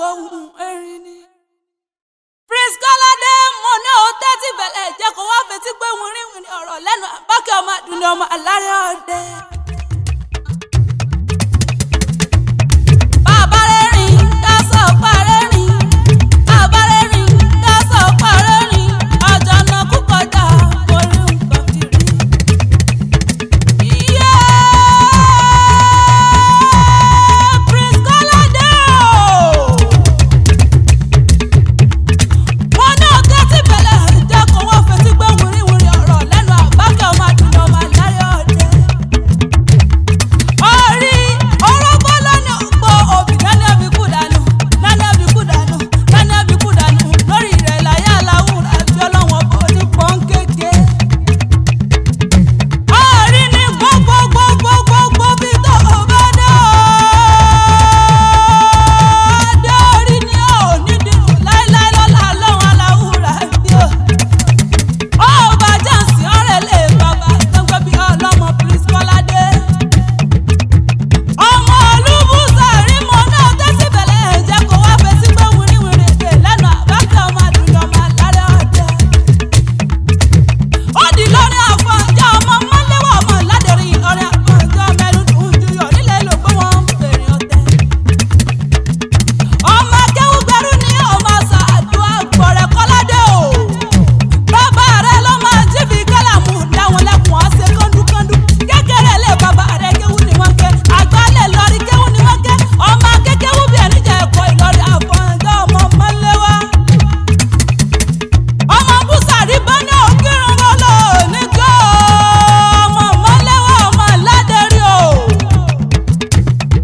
Gbóhùn erin ni. Prince Kọ́ládé, mo ní o tẹ́tí bẹ̀lẹ̀ jẹ́ kó wá fetí pé wìrìwìrì ọ̀rọ̀ lẹ́nu Àbákẹ́ ọmọ àdúnni ọmọ alárẹ̀ ọdẹ. Bàbá rẹ̀ rìn ká sọ parẹ́ rìn, bàbá rẹ̀ rìn ká sọ parẹ́ rìn, ọjọ́ náà kú kọjá orí nǹkan fi rí. Iye Prince Kọ́ládé o! Mo ní ọ̀gá tí bẹ̀lẹ̀ jẹ́ kó wọ́n fetí gbé wìrìwìrì ọ̀rọ̀ lẹ́nu Àbákẹ́ ọmọ àdúnà ọmọ alárẹ̀ ọ̀dẹ. Orí orógbó lónìí ògbó òbí nání ẹbí kú dànù, nání ẹbí kú dànù, nání ẹbí kú dànù lórí rẹ̀ láyé aláwùrà bí ọlọ́wọ́n bó ní pọ́ńkéke. Orí ní gbogbogbogbogbò bí tó o bá dé o dé orí ni ó ní dìrò láíláí lọ́la lọ́wọ́ aláwùrà bí o. Ó bá jàǹsì ọ̀rẹ́ lè bàbá tó ń gbé bí ọlọ́mọ Prince Kọ́ládé. Ọmọ Olúbùsàrí, mo náà tẹ́sí bẹ̀lẹ̀ jẹ́ kó wá fetí gbé wìrìwìrì èdè lẹ́nu Àbákẹ́ ọmọ àdúgbò ọmọ alárẹ̀ ọ̀dẹ. Ó di lórí Àfọ̀njá ọmọ mọ́lẹ́wọ̀ ọmọ ládẹ̀rín Ìlọrin Àfọ̀njá mẹ́rin dùn juyọ̀ nílẹ̀ ló gbé wọn bèrè ọ̀tẹ̀. Ọmọ akéwúgbẹ́rú ni ọmọ sàdúrà gbọ̀rẹ̀ Kọ́ládé o. Bàbá rẹ̀ ló máa jí fi kálàmù dáwọn lẹ́kùn á ṣe kọ́ńdúkọ́ńdú. Kékeré lé bàbá rẹ̀ kéwú ni wọ́n ké. Àgbálẹ̀ lọ́rí kéwú ni wọ́n ké. Ọmọ akékéwú bí ẹni jẹ́ ẹ̀kọ́ Ìlọrin Àfọ̀njá ọmọ mọ́lẹ́wà. Ọmọ Búsàrí bá ní òkírun bọ́lọ̀ ní kí ọmọ mọ́lẹ́wà ọmọ ládẹ́rì o.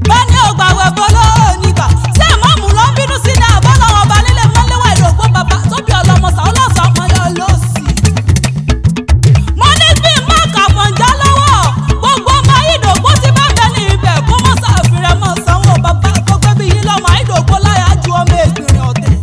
Bẹ́ẹ̀ni ò gbàwẹ̀ bọ́lọ́ nígbà. Ṣé ìmọ̀ọ́mù ló ń bínú sí ní àbọ̀lọ́ ọba nílé mọ́lẹ́wà ìdògbò bàbá tó bí ọlọ́mọ sàólọ́sọ ọmọ yọ lọ́sì. Mo ní bí Mark Àfọ̀njá lọ́wọ́, gbogbo ọmọ ìdògbò ti bá bẹ ní ibẹ̀ kó mọ̀ sàfihàn mọ̀ sanwó bàbá tó gbé bí yín lọ́mọ ìdògbò láyà ju ọmọ ègbìnrin ọ̀tẹ̀.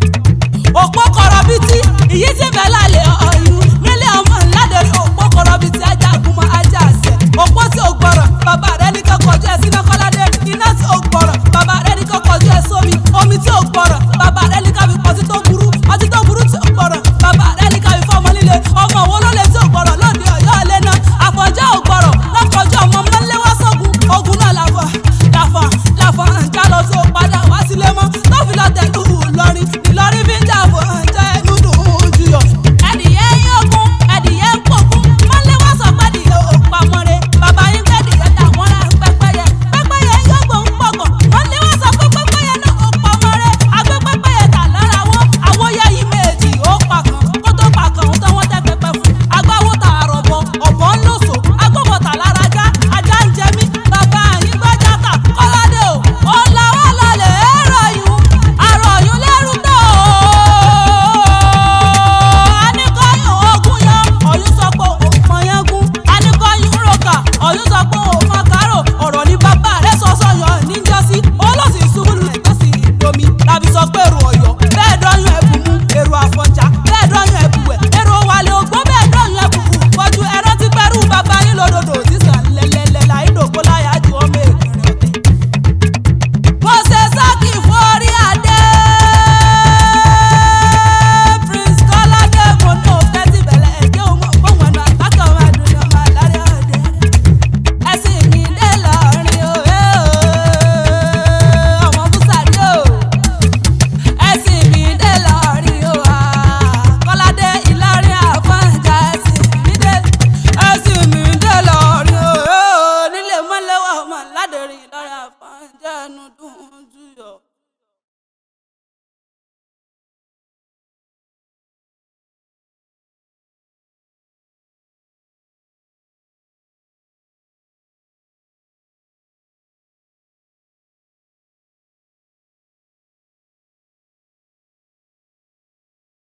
Òpó kọ̀rọ̀bìtì, ìyí tí bẹ́ẹ̀ lálẹ́ ọ̀yún nílé ọmọ ńládẹ́rì òpó kọ̀rọ̀bìtì ajá àgùnmọ̀ ajá àṣẹ. Òpó tí ò gbọ́rọ̀, bàbá rẹ̀ ní kó kọjú ẹ̀ síná Kọ́ládé. Iná tí ò gbọ́rọ̀, bàbá rẹ̀ ní kó kọjú ẹ̀ sómi. Omi tí ò gbọ́rọ̀, bàbá rẹ̀ ní ká fi pọtí tó burú. Ọtí tó burú tí ò gbọ́rọ̀, bàbá rẹ̀ ní ká fi fọ́mọ líle. Ọmọ wo ló lè tí ò gbọ́rọ̀ lóde Ọ̀yọ́ ilé náà? Àfọ̀njá ò gbọ́rọ̀, lọ́kọjọ́ ọmọ mọ́lẹ́wá sógun. Ogun náà làfọ̀, làfọ̀, làfọ̀ ń já lọ tó padà wá sílé mọ́. Tó fi lọ tẹ̀lú Ìlọrin, Ìlọrin fi ń jà Àfọ̀njá ẹnu dùn ún juyọ̀. Ẹdìyẹ ń yógun, ẹdìyẹ ń pògún. Mọ́lẹ́wá sọ pé ẹdìyẹ ò pamọ́re. Bàbá yín pé ẹdìyẹ dà wọ́n ra pẹ́pẹ́yẹ. Pẹ́pẹ́yẹ ń yógbó ń pọ̀gàn. Mọ́lẹ́wá sọ pé pẹ́pẹ́yẹ náà ò pamọ́re. Agbé pẹ́pẹ́yẹ dà lára wọn. Àwòyẹ yìí méjì ó pa kan. Kó tó pa kan, òun tán wọ́n tẹ́ pẹpẹ fún. Agbáwo tààrọ̀ bọ, ọ̀bọ ń lòsò. Agbóbọ̀ tà lára ajá, ajá ń jẹ mí. Bàbá yín gbọ́jà tà, Kọ́ládé o. Ó la wá lọlẹ̀ ẹ̀rọ yún. Àrọ̀ yún lẹ́rù tó o. Aníkọ́yún ogun yan, Ọ̀yún sọ pé òun mọ yẹn gún. Aníkọ́yún rọ̀kà, Ọ̀yún sọ pé òun mọ kárò. Ọ̀rọ̀ ní bàbá rẹ̀ sọ sọ̀yọ̀ níjọ́sí. Ó lọ sí ṣubú lulẹ̀ tó sì domi. Tàbí sọ pé èrò Ọ̀yọ́ bẹ́ẹ̀ dọ́yún ẹ̀bùn mú èrò Àfọ̀njá bẹ́ẹ̀ dọ́yún ẹ̀bùwẹ̀ èrò wàlẹ̀ ògbó bẹ́ẹ̀ dọ́yún ẹ̀bùkù pọ̀jù ẹ̀rọ ti pẹ́rù bàbá yín lódòdó sísan lẹ́lẹ́lẹ́ láìdògbò láyà ju ọmọ èkìrìn ọ̀tẹ̀. Bó ṣe sákì forí adé. Prince Kọ́ládé, mo ní òfẹ́ ti bẹ̀lẹ̀ ẹ̀jẹ̀ òun ògbóhùn ẹnu Àbákẹ́ ọmọ àdúgbò ọmọ alárẹ̀ ọ̀dẹ. Ẹ̀sìn mi dé lọ́rin òwe o, ọmọ Búsàrí o. Ẹ̀sìn mi dé lọ́rin o, Kọ́ládé Ìlọrin Àfọ̀njá. Ẹ̀sìn mi dé, ẹ̀sìn mi dé lọ́rin o, nílé mọ́lẹ́wà ọmọ ládẹ́rìn Ìlọrin Àfọ̀njá ẹnu dùn.